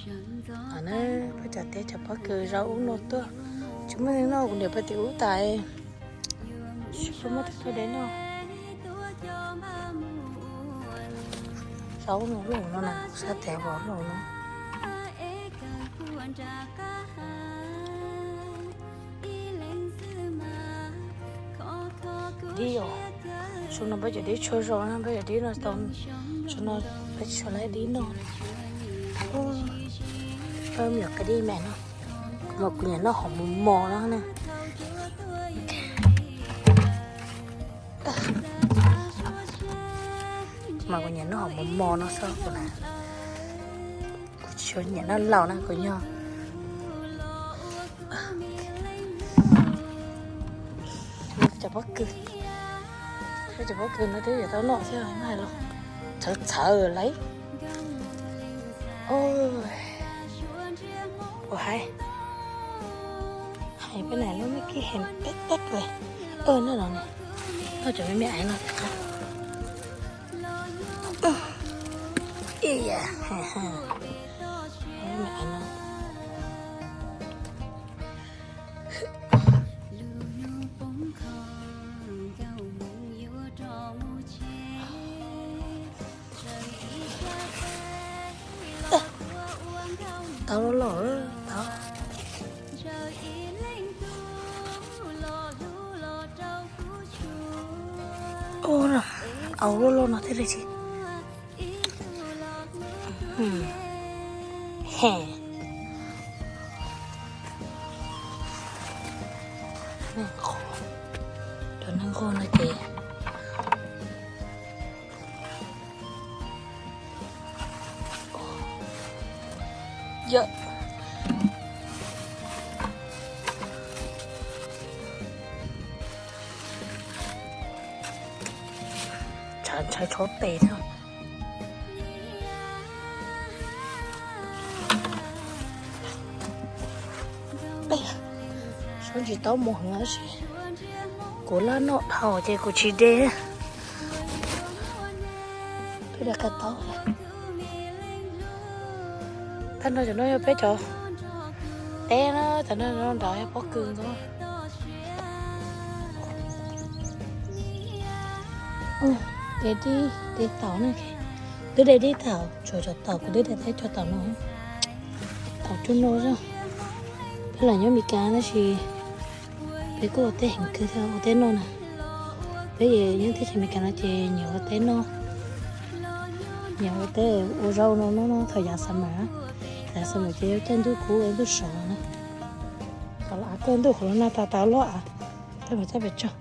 Peb cov teb cov pob kws zaub ub no tuaj, tsis muaj neeg noj, kuv niam pais tim ub tas, tsis muaj tus tuaj de noj. Zaub no loj no na, sab tes vov loj no. Dib os, xyoo no peb cov dib tshuav zoo na, peb cov dib no tau, xyoo no peb tsis tshua laib dib noj. Peb me nyuam qia dib me no, kuv mas kuv nyiam noj hom mos mos no na. Mas kuv nyiam noj hom mos mos no xwb kuv na. Kuv tsis nyiam noj laus na kuv nyob. Cov pob kws, cov pob kws no twb yuav tau noj thiab, hais los txhawv txhawv lawm. Ua hais, hais peb nam lub me kib heev peb teb li. Noj los noj cov me me aiv no. Tau loj loj, tau. Au loj loj no thiaj li tsis. He, cov neeg nquag no ces yog ntshaw tsho tes thiab. Suab ntsis taub mus heev tab sis kuv laj noj dhau ces kuv tsis de. Twb de qab taub. Tag nrho cov no yog peb cov teb na, cov no nrad yog pob kws ntag. De dib, de taum na, twb de dib taum, tshuav cov taum, kuv twb de teb cov taum no. Taum cuaj no xwb. Peb los nyob Meskas tab sis peb kuj ua teb heev kawg thiab, ua teb noj na. Peb nyob teb chaws Meskas no ces nyiam ua teb noj, nyiam ua teb ua zaub no noj thaum yav summer, yav summer ces yog caij ntuj kub ntuj sov na. Qhov los av koj ntuj qhov los nag tas tas loj av, tej mus txaj pes tsawg.